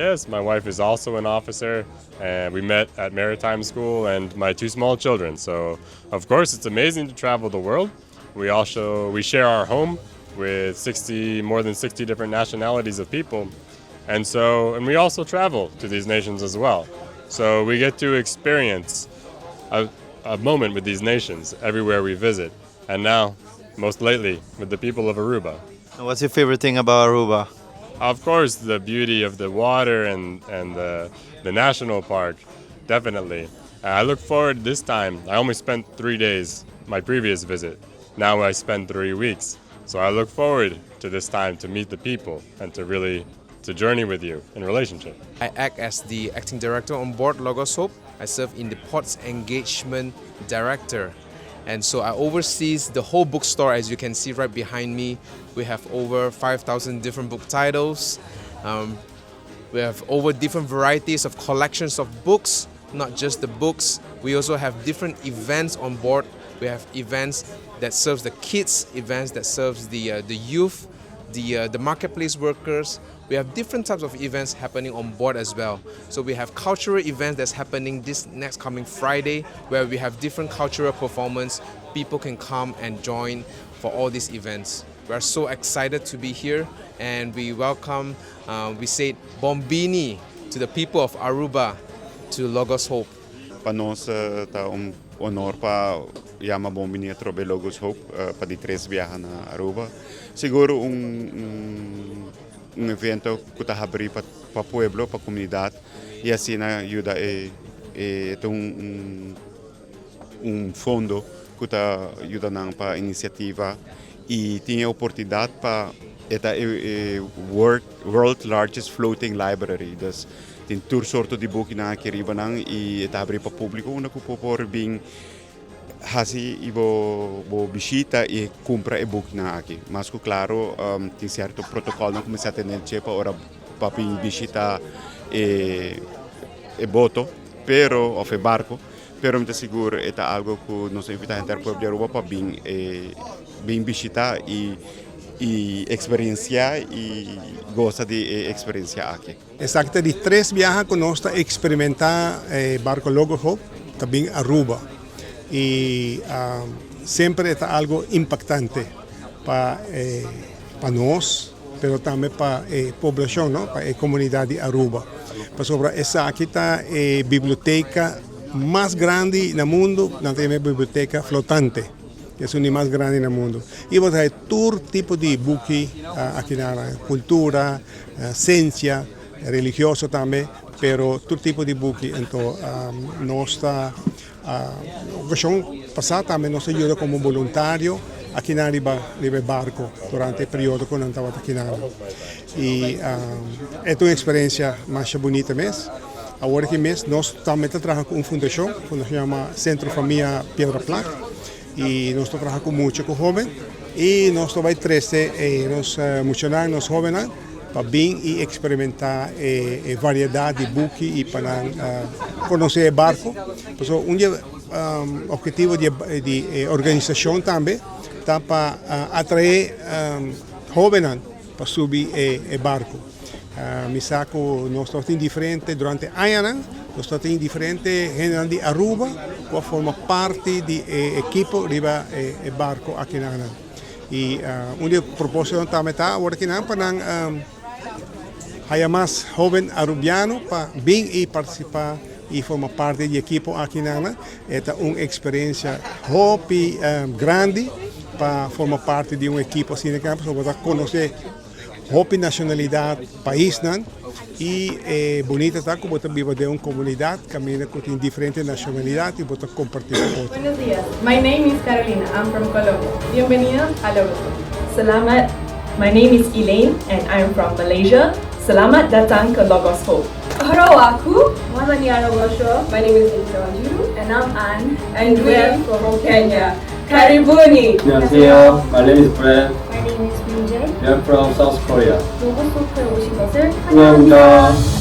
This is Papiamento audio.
Yes, my wife is also an officer, and we met at maritime school, and my two small children. So, of course, it's amazing to travel the world. We also we share our home with 60 more than 60 different nationalities of people. And so and we also travel to these nations as well. So we get to experience a moment with these nations everywhere we visit. And now, most lately, with the people of Aruba. And what's your favorite thing about Aruba? Of course, the beauty of the water and the national park, definitely. I look forward this time. I only spent 3 days my previous visit. Now I spend 3 weeks. So I look forward to this time to meet the people and to really to journey with you in relationship. I act as the acting director on board Logos Hope. I serve in the Ports Engagement Director. And so I oversees the whole bookstore, as you can see right behind me. We have over 5,000 different book titles. We have over different varieties of collections of books, not just the books. We also have different events on board. We have events that serves the kids, events that serves the youth, the marketplace workers. We have different types of events happening on board as well. So we have cultural events that's happening this next coming Friday, where we have different cultural performance. People can come and join for all these events. We are so excited to be here, and we welcome, we say bon bini to the people of Aruba, to Logos Hope. Pa nos ta un honor pa yama bon bini atrobe Logos Hope pa di tres biaha na Aruba. Sigur un evento cu ta habri pa pueblo, pa comunidad y asina yuda e un fondo cu ta yuda pa iniciativa y tin e oportunidad pa e e world largest floating library. Dus tin tur sorto di book nan aki riba nan y ta habri pa publico unda cu por bin hasi e bo bishita y cumpra e book nan aki. Mas cu claro, tin cierto protocol nan cuminsa tene pa ora pa bishita e boto, pero of e barco, pero mi ta sigur ta algo cu nos ta invita henter pueblo di Aruba pa bin bishita y experiencia y gosa di e experiencia aki. Exacto, di tres biaha cu nos ta experimenta barco Logos Hope, tambe Aruba. Y semper ta algo impactante pa nos, pero tambe pa e poblacion, no? Pa e comunidad di Aruba. Pasobra esaki ta e biblioteca mas grandi na mundo, nan tin biblioteca flotante, cu ta e mas grandi na mundo. Y bo tin tur tipo di book aki na cultura, ciencia, religioso tambe, pero tur tipo di book. Anto, nos ta ocasion pasa tambe nos a yuda como voluntario aki na riba barco durante e periodo cu nan tabata aki na. Y ta un experiencia mas bunita mes. Awor aki mes nos tambe ta trahando cu un fundacion, fundacion yama Centro Famia Piedra Plat, y nos ta trahando cu mucha cu hoben y nos ta bay trece nos muchanan, nos hobennan, pa bin y experimenta e variedad di book y pa conoce e barco. So, un obhetivo di organisacion tambe ta pa atrae hobennan pa subi e barco. Mi sa cu nos tin diferente, durante aña, nos tin diferente hende di Aruba cu forma parti di ekipo riba e barco aki na. Y un proposito tambe ta awor aki pa nan haya mas hoben arubiano pa bin y participa y forma parti di ekipo aki na. Ta un experiencia hopi grandi pa forma parti di un ekipo asina, cu pa conoce hopi nacionalidad, pais nan, y bunita ta cu bo ta biba den un comunidad caminda cu tin diferente nacionalidad y bo ta comparti cu otro. Buenos días, my name is Carolina, I'm from Colombia. Bienvenidos a Logos. Selamat, my name is Elaine and I'm from Malaysia. Selamat datang ke Logos Hope. Horowaku, My name is Lisa Wanjiru. And I'm Anne. And we're from Kenya. Karibuni! 안녕하세요. My name is Brad. My name is Minjae. We are from South Korea. 로고스 호프에 오신 것을 환영합니다. 환영합니다.